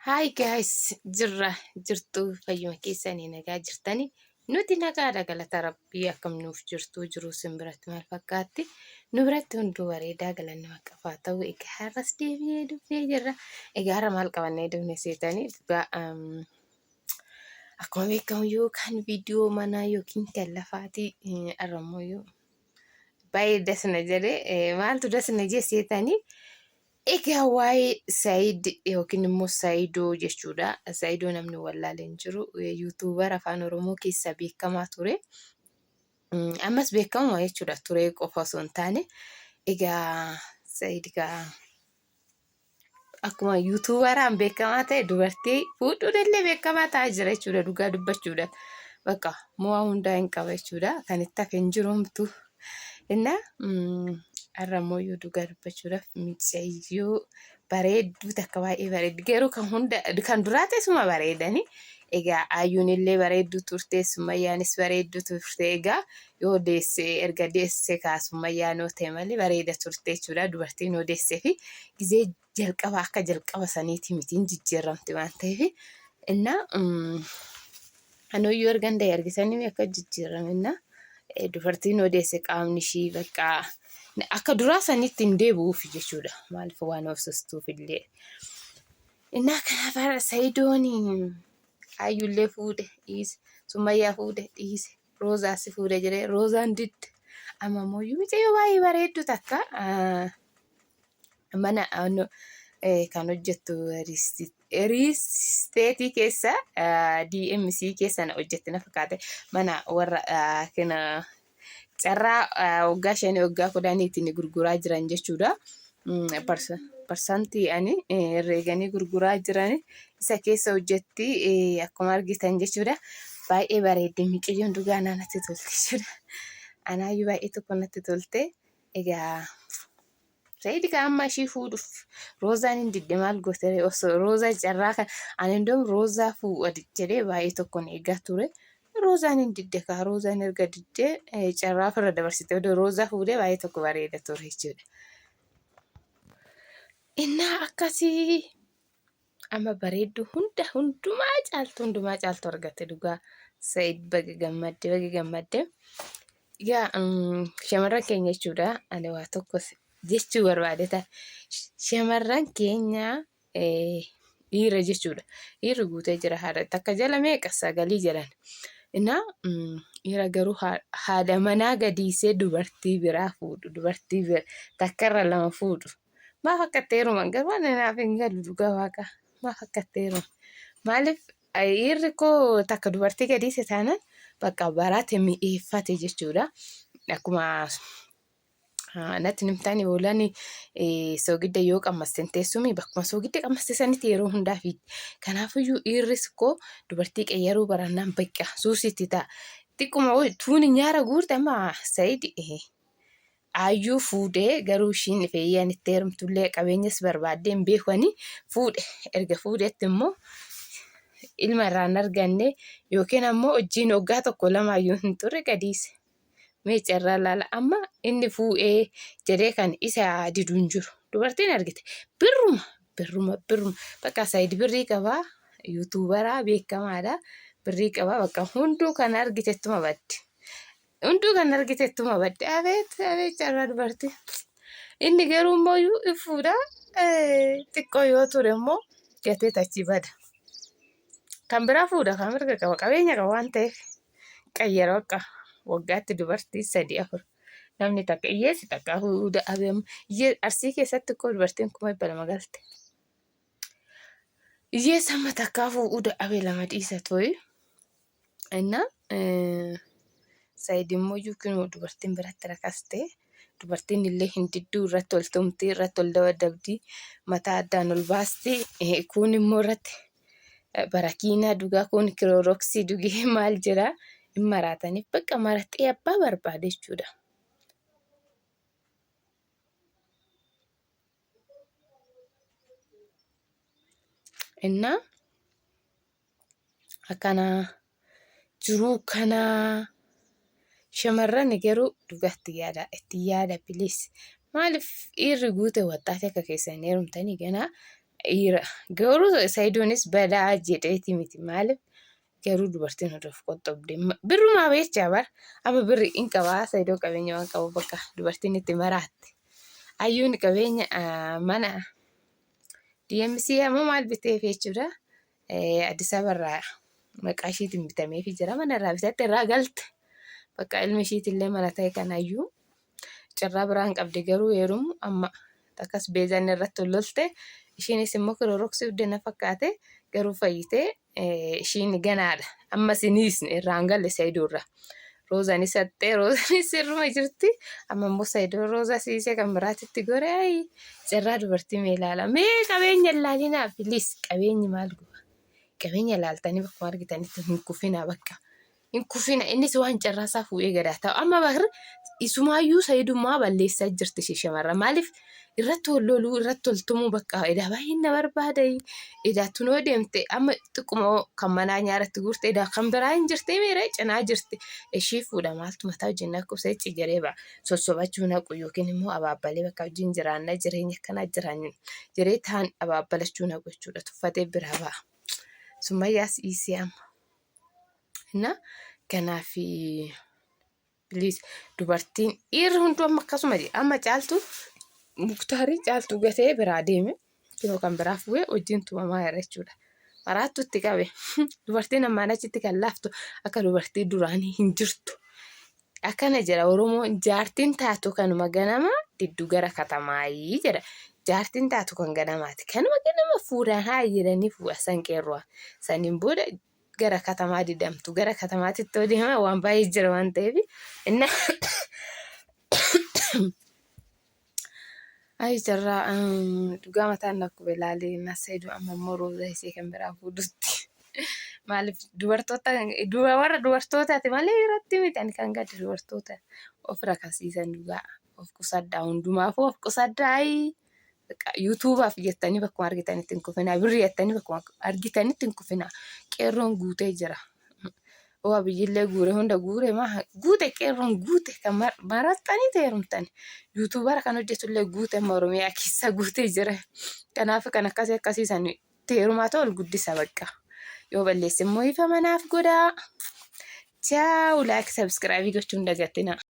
Hi guys, jirra jirtu fayyuma keessanii nagaa jirtani. Nuti nagaadha galata rabbii akkam nuuf jirtu jiruu sin biratti maal fakkaatti? Nu biratti hunduu bareedaa galanni waaqaaf haa ta'u. Egaa har'as deebinee dhufnee jirra. Egaa har'a maal qabannee dhufne seetanii dhugaa akkuma beekamu yoo kan viidiyoo manaa yookiin kan lafaati har'a immoo yoo baay'ee dasna jedhee maaltu dasna jee seetanii Egaa waa'ee Said yookiin immoo Saidoo jechuudha. Saidoo namni wallaale hin jiru. Yuutuubara afaan Oromoo keessaa beekamaa ture. Ammas beekamuma jechuudha ture qofa osoo hin taane. Egaa Said egaa akkuma yuutuubaraan beekamaa ta'e dubartii fuudhuun illee beekamaa ta'aa jira jechuudha dhugaa dubbachuudhaaf. Bakka mo'aa hundaa hin qaba jechuudha. Kan itti hafe hin jiru homtuu. Innaa har'a immoo yoo dhugaa dubbachuudhaaf micayyoo bareedduu takka baay'ee bareeddi. Garuu kan hunda kan duraa teessuma bareedani. Egaa Ayyuun illee bareedduu turte, Summayyaanis bareedduu turte. Egaa yoo deesse erga deesse kaa Summayyaan yoo ta'e malee bareeda turte jechuudha. Dubartiin yoo deessee fi gizee jalqaba akka jalqaba saniiti miti hin jijjiiramti waan ta'eef. Innaa Anuyyuu ergan da'e argitanii akka jijjiirame innaa dubartiin odeesse qaamni ishii bakka akka duraa sanitti hin deebi'uuf jechuudha. Maaliif waan obsistuuf illee. Innaa kanaaf har'a Sayidoon Ayyullee fuudhe dhiise Summayyaa fuudhe dhiise Roozaas fuudhe jedhee Roozaan didde. Amma immoo mucayyoo baay'ee bareeddu takka mana kan hojjettu riisteetii keessa DMC keessa na hojjetti na fakkaate mana warra kana carraa waggaa shanii waggaa kudhaniitiin gurguraa jiran jechuudha. Parsantii ani herreeganii gurguraa jiran isa keessa hojjetti akkuma argitan jechuudha. Baay'ee bareeddi mucayyoon dhugaa anaa natti tolte jechuudha. Anaayyuu baay'ee tokko natti tolte. Egaa Sa'iid kaa amma ishii fuudhuuf Roozaan hin didde maal goote ree osoo Roozaa carraa kan ani indoom Roozaa fuudha jedhee baay'ee tokkoon eegaa ture. Roozaan hin didde kaa Roozaan erga diddee carraa ofirra dabarsite odoo Roozaa fuudhee baay'ee tokko bareeda ture jechuudha. Innaa akkasii Amma bareedduu hunda hundumaa caaltu hundumaa caaltu argatte dhugaa Said baga gammadde baga gammadde. Yaa shamarran keenya jechuudha ani waa tokko jechuu barbaade ta'a. Shamarran keenya dhiira jechuudha. Dhiirri guutee jira haadha takka jala meeqa sagalii jedhan. Innaa dhiira garuu haadha manaa gadiisee dubartii biraa fuudhu dubartii bira takkarra lama fuudhu. Maaf akka itti heeruman garuu ani naaf hin galu dhugaa waaqa. Maaf akka itti heeruman. Maaliif dhiirri koo takka dubartii gadiise taanaan bakka barate mi'eeffate jechuudha. Akkuma natti nimtaani hoolaan soogidda yoo qammaste hin teessumi bakkuma soogidda qammaste sanitti yeroo hundaa fiigdi. Kanaafiyyuu dhiirris koo dubartii qayyaruu barannaan bakka suusiitti ta'a. Xiqquma tuuni nyaara guurte amma Sayid Aayyuu fuudhe garuu ishiin feeyyaan itti heerumtullee qabeenyas barbaaddee hin beeku ani fuudhe erga fuudhetti immoo ilma irraa hin arganne yookiin ammoo hojiin waggaa tokko lamaayyuu hin turre gadiise. Mee carraa laala amma inni fuudhee jedhee kan isa didu hin jiru. Dubartiin argite birruma birruma birruma bakka Saayid birrii qabaa yuutuubaraa beekamaadha birrii qabaa bakka hunduu kan argitettuma badde. Hunduu kan argite ittuma badde. Abeet abeet carraa dubartii. Inni garuu immoo iyyuu in fuudha. Xiqqoo yoo ture immoo gatee achi bada. Kan biraa fuudha kan mirga qaba qabeenya qaba waan ta'eef qayyara bakka waggaatti dubartii sadii afur namni takka hiyyeessi takka fuudha abeem arsii keessatti koo dubartiin 200,000 galte. Hiyyeessa amma takkaa fuudhuu dadhabee lama dhiisa tooyi. Innaa Saayid immoo yookiin dubartiin biratti rakaste dubartiin illee hin didduu irratti ol tumti irratti ol dabadabdi mataa addaan ol baasti kuun immoo irratti barakiinaa dhugaa kuun kirooroksii dhugee maal jira hin maraataniif bakka maraxee abbaa barbaade jechuudha. Innaa akkanaa jiruu kanaa shamarran garuu dhugaatti yaada itti yaada please maaliif dhiirri guute waxxaatee akka keessan heerumtanii ganaa Dhiira garuu Sayidoonis badaa jedheeti miti maaliif garuu dubartiin odoo of qoxxobde birrumaa beechaa bar amma birri in qabaa Sayidoo qabeenya waan qabu bakka dubartiin itti maraatte. Ayyuun qabeenya mana DMC ammoo maal biteef jechuudha. Addis Ababarraa maqaa ishiitiin bitameefii jira. Mana irraa bitatte irraa galte. Bakka ilmi ishiitillee mana ta'e kan ayyuu carraa biraa hin qabdi garuu heerumu amma akkas beezaan irratti lolte ishiinis immoo kirooroksii uddena fakkaate garuu fayyitee ishiin ganaadha. Ammas hin hiisne irraa hin galle Saayidoo irraa. Roozaanis haxxee Roozaanis sirruma jirti. Amma immoo Saayidoo Roozaa siisee kan biraatitti gore ayi carraa dubartii mee ilaala. Mee qabeenya ilaalinaa bilis qabeenyi maal guba. Qabeenya ilaaltanii bakkuma argitanitti hin kufinaa bakka. Hin kufina innis waan carraa isaa fuudhee gadaa ta'u. Amma bar isumaayyuu Saayidummaa balleessaa jirti ishee shamarra. Maaliif irratti wal loluu irratti wal tumuu bakka edaa baay'een na barbaada edaa tunoo deemte amma xiqquma kan manaa nyaaratti guurte edaa kan biraa hin jirti miire cinaa jirti ishii fuudha maaltu mataa wajjin na kubsa icci jedhee ba'a sossobachuu naqu yookiin immoo abaabbalee bakka wajjin jiraanna jireenya akkanaa jiraannu jedhee taan abaabbalachuu naqu jechuudha tuffatee biraa ba'a summayyaas dhiisee amma na kanaaf Please dubartiin dhiirri hunduu amma akkasuma jedhe amma caaltu muktaarii caaltuu gatee biraa deeme kinoo kan biraa fuudhee wajjin tumamaa jira jechuudha. Maraattu itti qabe dubartiin ammaan achitti kan laaftu akka dubartii duraanii hin jirtu. Akkana jedha Oromoon jaartiin taatu kanuma ganama diddu gara katamaayii jedha. Jaartiin taatu kan ganamaati. Kanuma ganama fuudhaan haa jedhanii fuudha san qeerruwa. Saniin booda gara katamaa didamtu gara katamaatitti yoo deeman waan baay'ee jira waan ta'eef inna ay carraa dhugaa mataan na kube laalee na sayidu amma immoo rooza isee kan biraa fuudhutti maaliif dubartoota duba warra dubartootaati malee irratti miti ani kan gadde dubartoota of rakasiisan dhugaa of qusadhaa hundumaafuu of qusadhaa ayii. Bakka yuutuubaaf jettanii bakkuma argitanitti hin kufinaa. Birrii jettanii bakkuma argitanitti hin kufinaa. Qeerroon guutee jira. Waa biyyillee guure hunda guure maa guute qeerroon guute kan maraxxanii heerumtan. Yuutuubara kan hojjetullee guute amma Oromiyaa keessa guutee jira. Kanaaf kan akkasii akkasii san itti heerumaa ta'u ol guddisa bakka. Yoo balleesse immoo ifa manaaf godhaa. Chaawu laayik sabskiraabii gochuun dagatinaa.